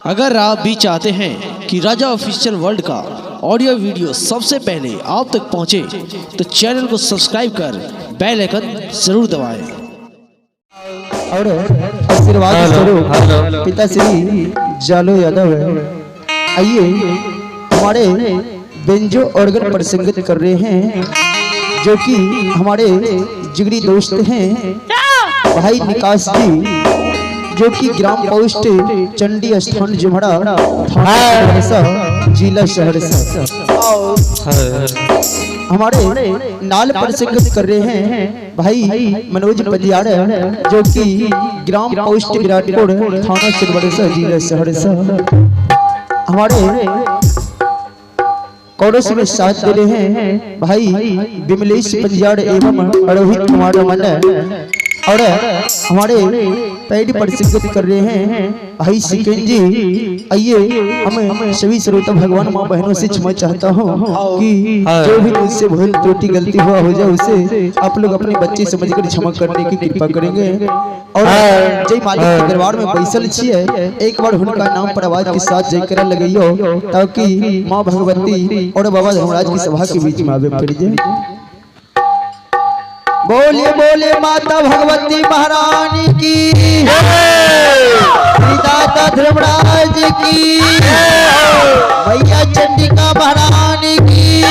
अगर आप भी चाहते हैं कि राजा ऑफिशियल वर्ल्ड का ऑडियो वीडियो सबसे पहले आप तक पहुंचे, तो चैनल को सब्सक्राइब कर बेल आइकन जरूर दबाएं। और आशीर्वाद स्वरूप पिता श्री जालो यादव है। आइए हमारे बेंजो ऑर्गन पर संगत कर रहे हैं, जो कि हमारे जिगरी दोस्त हैं भाई निकास जी, जो कि ग्राम पोस्ट चंडी स्थान जुमड़ा, थाना जिला सहरसा। हमारे नाल पर संगत कर रहे हैं भाई मनोज पंजियाड़, जो कि ग्राम पोस्ट विराटपुर, थाना सोनबरसा, जिला सहरसा। हमारे कोरस में साथ दे रहे हैं भाई विमलेश पंजियाड़ एवं रोहित कुमार रमन। और हमारे पैड पर संगत कर रहे हैं भाई सिकेन जी। आइए हम सभी श्रोता भगवान माँ बहनों से क्षमा चाहता हूँ कि जो भी मुझसे भूल त्रुटि गलती हुआ हो जाए, उसे आप लोग अपने बच्चे समझकर क्षमा करने की कृपा करेंगे। और जय मालिक के दरबार में बैसल छिए, एक बार उनका नाम पर आवाज के साथ जयकारा लगइयो, ताकि माँ भगवती और बाबा धर्मराज की सभा के बीच में आवे पड़ जाए। बोले बोले माता भगवती महारानी की, दाता धर्मराज की, भैया चंडिका महारानी की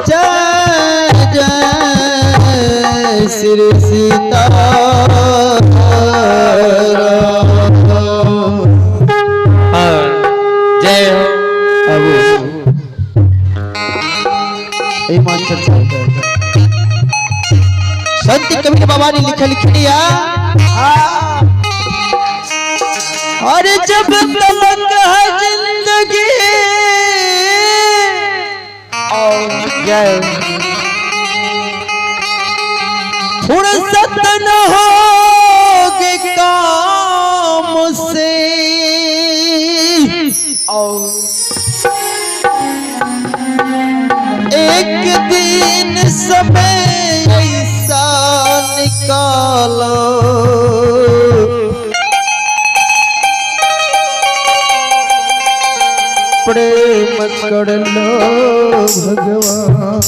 जय जय श्री सीता। जय हो। अब मास्टर साहब संत कबीर बाबा ने लिखल लिखिया, और जब तलक है जिंदगी जय फुर्सत न होगी काम से, एक दिन समय ऐसा निकालो, प्रेम कर लो भगवान।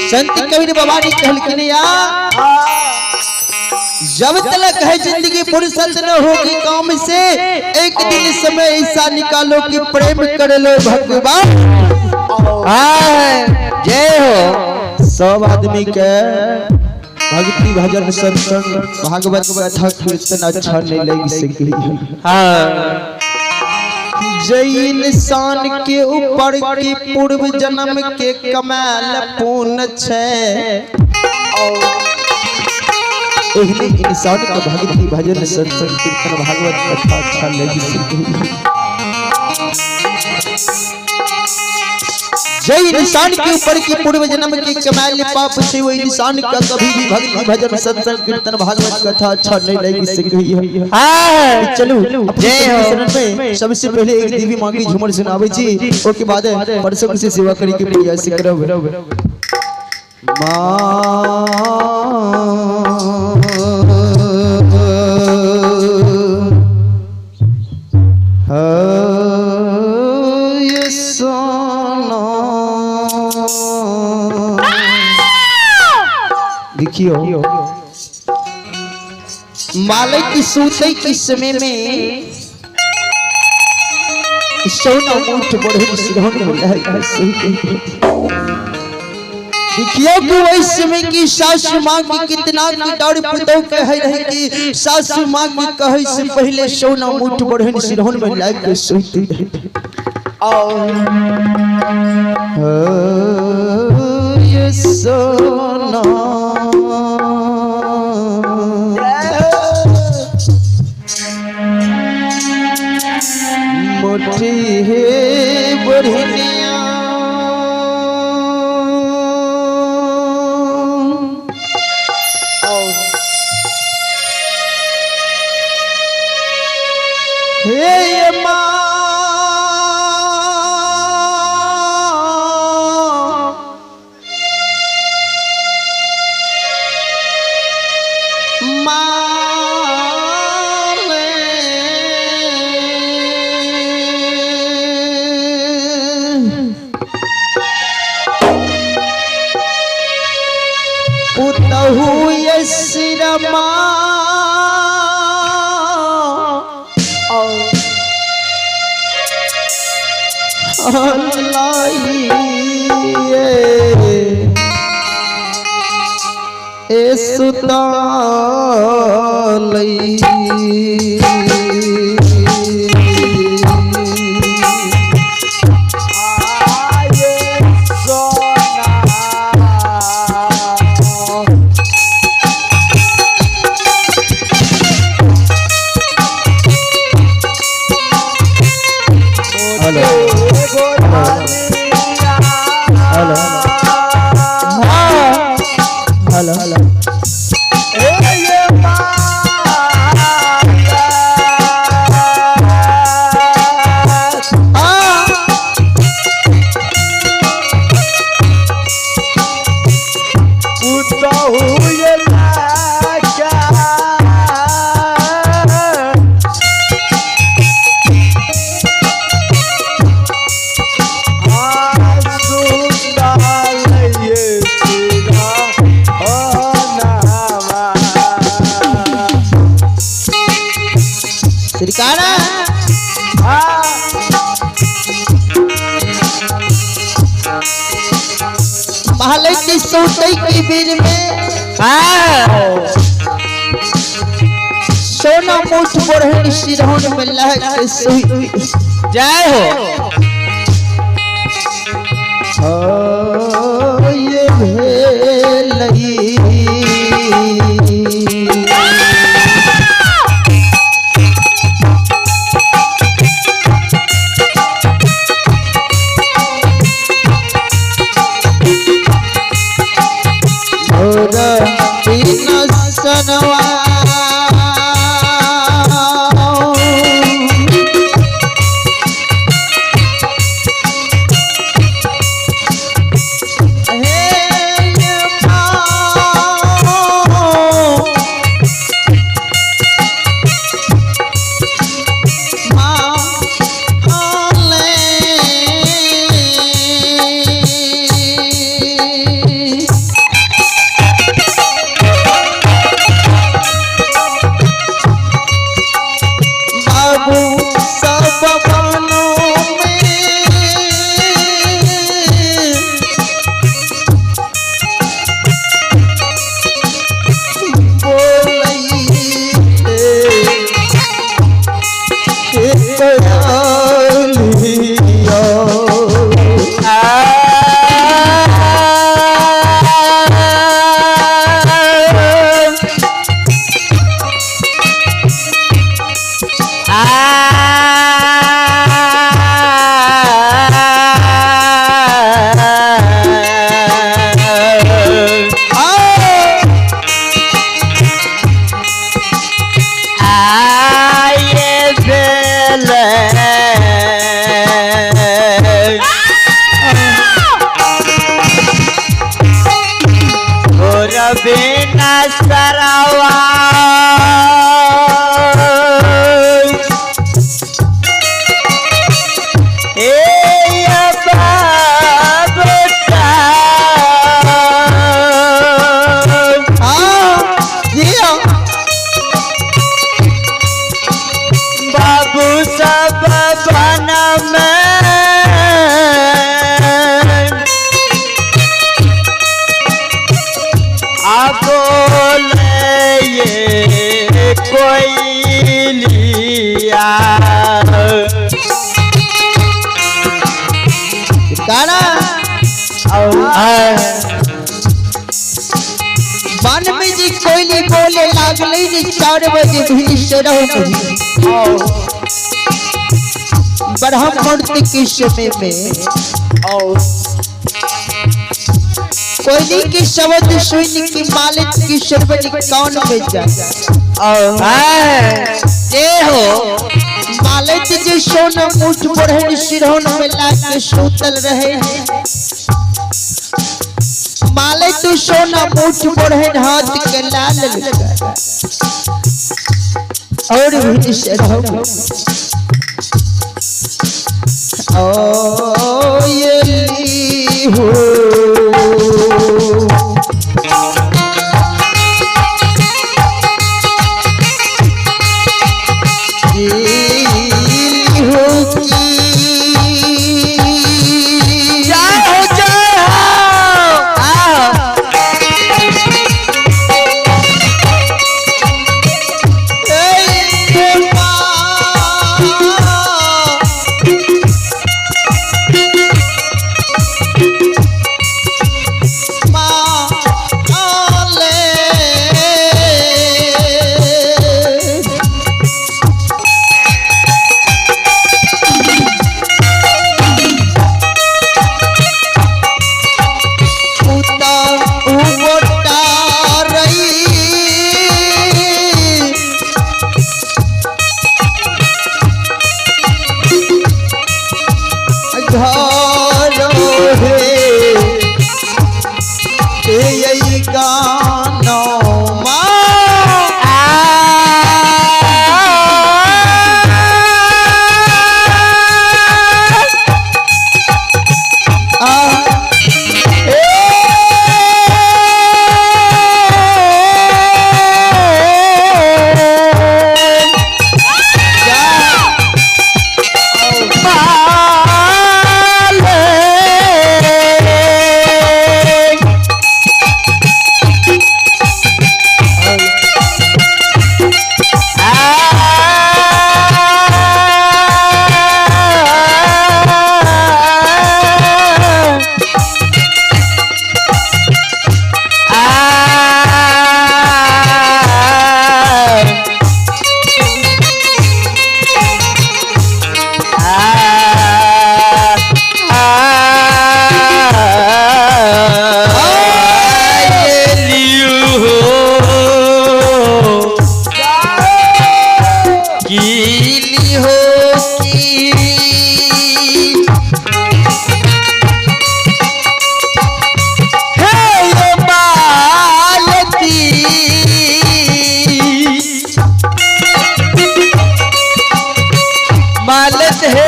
संत कबीर बाबा ने कहलखिन, जब तलक है जिंदगी फुर्सत न होगी काम से, एक दिन समय ऐसा निकालो कि प्रेम कर लो भगवान। जय हो। सब आदमी के भक्ति भजन सत्संग भागवत कथा कीर्तन अच्छा नहीं लग सकी। जय इंसान के ऊपर की पूर्व जन्म के कमाल पूर्ण छे, एहने इंसान का भक्ति भजन सत्संग कीर्तन भागवत कथा अच्छा लग सकी। जय इंसान के ऊपर की पूर्व जन्म के कमाल पाप से वो इंसान का कभी भी भक्ति भजन सत्संग कीर्तन भागवत कथा अच्छा नहीं लग सकी है। चलो अपने शरण में सबसे पहले एक देवी माँ की झूमर सुनावे जी, ओके बाद परसों से सेवा करे के प्रयास करब। माँ ये सोना देखियो, मालिक सूते के समय में सोना मुठ बढ़े सिरहन में देखियो कि वही समय की सासू माँ की कितना की डर पुतों कहे रहे कि सासू माँ की कहे से पहले सोना मुठ बढ़े सिरहन में लाग के सोती रहे। और ये सोना मुट्ठी है बढ़िया, हे माँ माँ। जमा ए सुतालई। हेलो हेलो हेलो हेलो श्रीकारा महल के सोते की बीर में सोना मूठ बढ़न सिरहन में लह के सोई। जय हो। ओ ये भेलई और बिन सनवा बाबू सब बनों में बोलई। बिना सरावा ए बाबा। बाबू सब बन में बोले ये कोई लिया। वन में जी कोयली बोले लागले जी 4 बजे भी सरह ब्रह्म मूर्ति के समय में कोयली के शब्द सुन की मालिक की शर्बत कौन में जा जय हो। मालिक जी सोना मुठ बढ़न सिरहन में लाके सूतल रहे। मालिक तू सोना मुठ बढ़न हाथ के लाल और भी सरह ओ ये ली हो।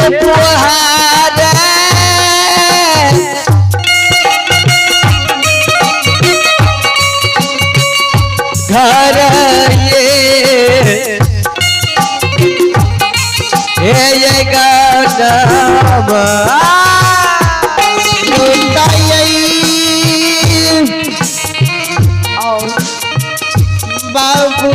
ये बुहार घर ये ये गौतम बाबू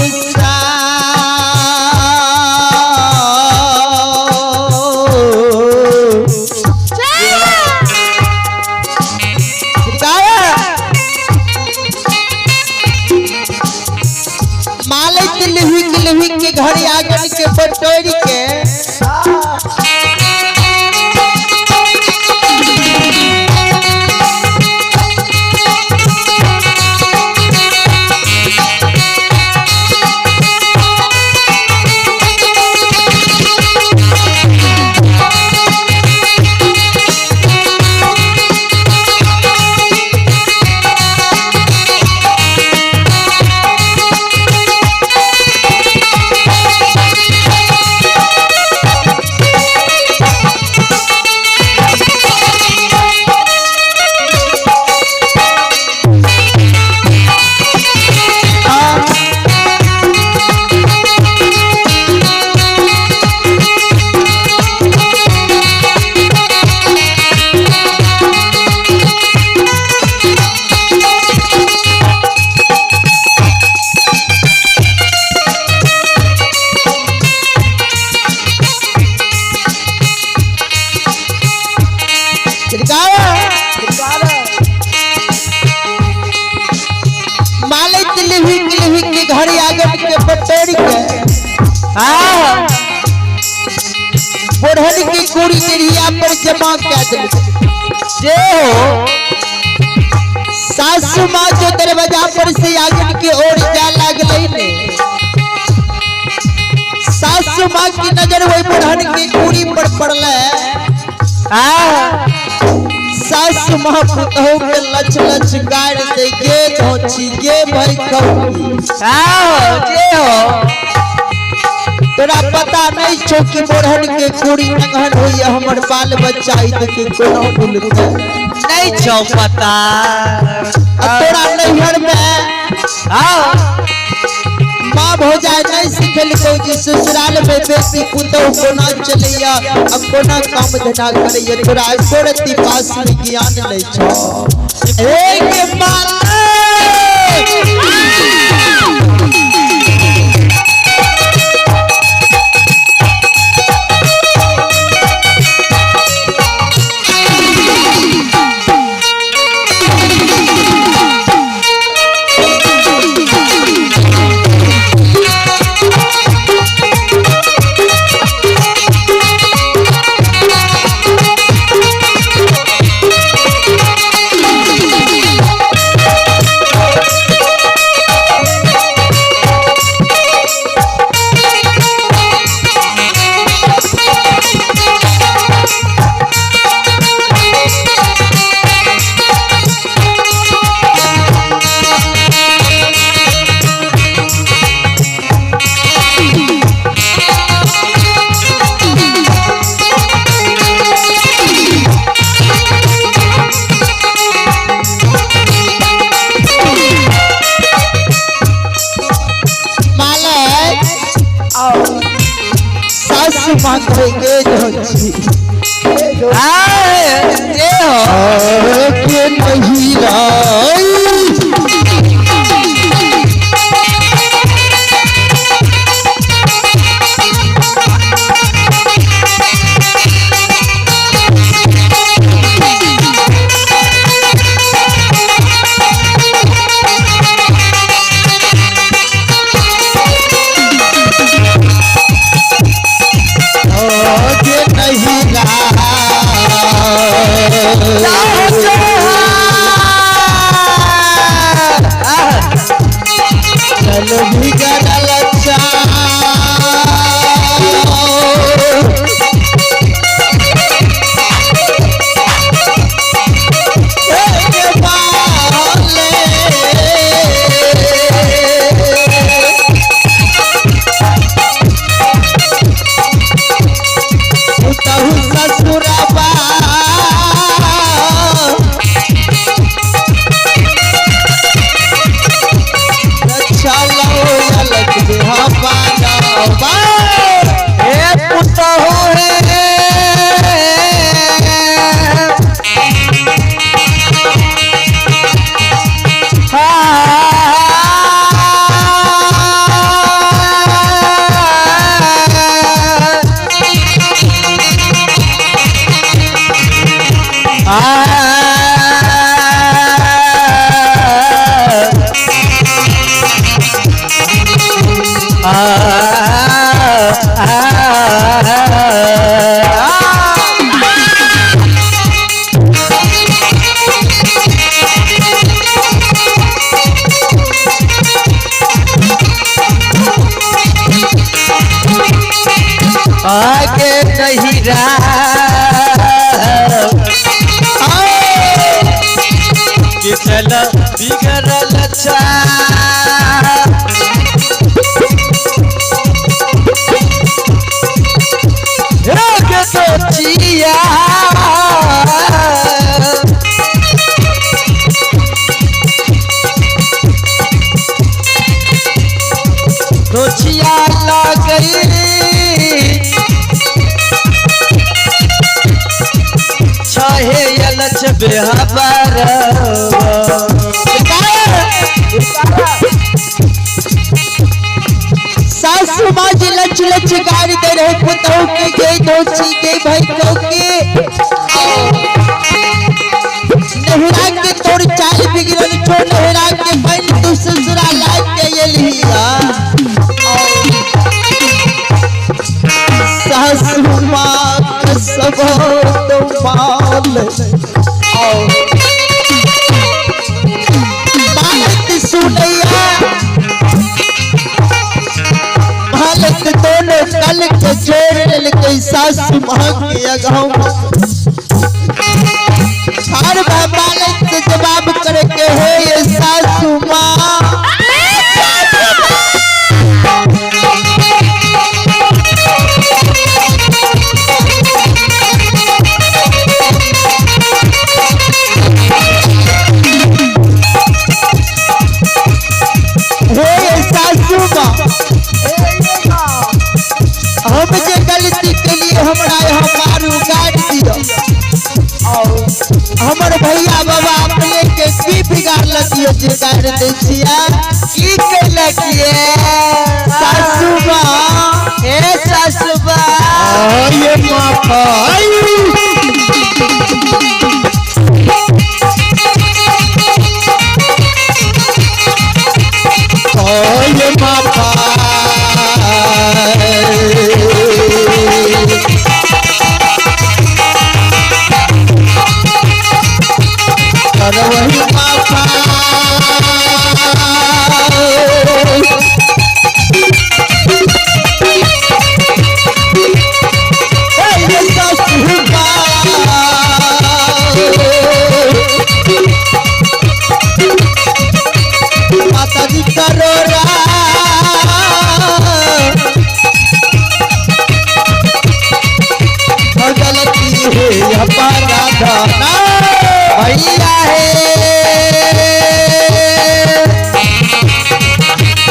मालिक लिहिक लिहिक के घर आंगन के बटोर के मालिक लिहिक लिहिक के घर आंगन के बटोर के बोढ़न की कुड़ी डेढ़िया पर जमा कह दिल। जे हो सासू माँ जो दरवाजा पर से आंगन के ओर जा लागल ने, सासू माँ की नजर वही बुढ़न की कुड़ी पर पड़ल। सासू माँ पुतहु के लच लच गाड़ दे गे धोची गे भाई कौड़ी, जे हो तोरा पता नहीं छो कि बुढ़न के कुड़ी नंगन होइए हमर बाल बच्चा ई के कोनो भूलते नहीं छो पता। आ तोरा नैहर में माँ भौजाई नहीं सिखेलकौ जे ससुराल में बेटी पुतहु कोना चलैया आ कोना काम धंधा करैया, तोरा एको रत्ती पास में ज्ञान नहीं छौ। एक माला सासू माँ कहे गे जे हो के नहीं राई। के नहीं राई। आगे नहीं कि चल बिगड़ल अच्छा रोग तो चिया दोचिया लग गई छहे अलच बेहबर। सासू माँ जी लच लच गाड़ी दे रहे पुतहू के गई दोची के भाई को के नहरा के तोर चाल बिगड़ल छो नहरा के बन तू ससुरा लाग के एलिया। सासू माँ के सब तो माल बात सुनैया हालत दोनों कल के जोड़ के सासू माँ के अगहम हर बालक से जवाब करे के हे ये सासू माँ। हे ये सासू माँ हम जे गलती के लिए हमरा यहाँ मारू गाड़ दियो। हमर भैया बाबा अपने के की बिगाड़ लगियो जे गाड़ दे छिया की कैलकिए सासू माँ। हे सासू माँ ये माफा ये माफा करवही माफा ये सासू माँ माता जी करो गलती है अपराधा भैया है।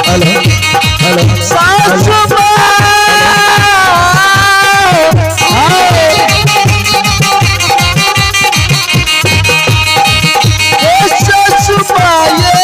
हेलो हेलो सासू माँ सासू माँ ये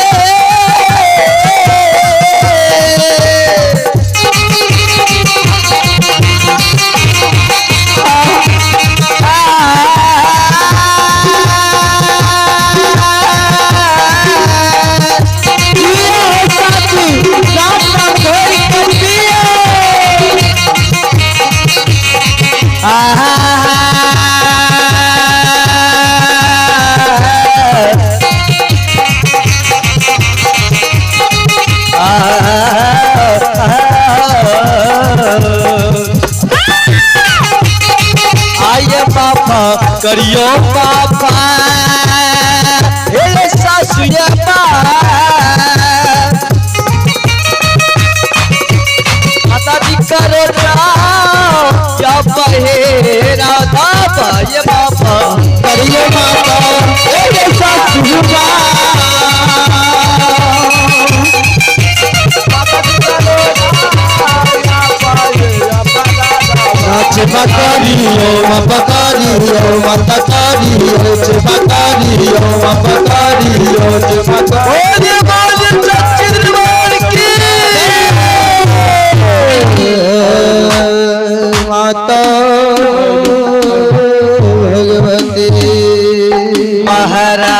आइए पापा करियो पापा हे सासुया माता जी करो या बहे राधा ये पापा करियो माता हे सासू माँ। नाच बकरियो बकरियो माता करियो बकरियो बकरियो माता भगवती महाराज।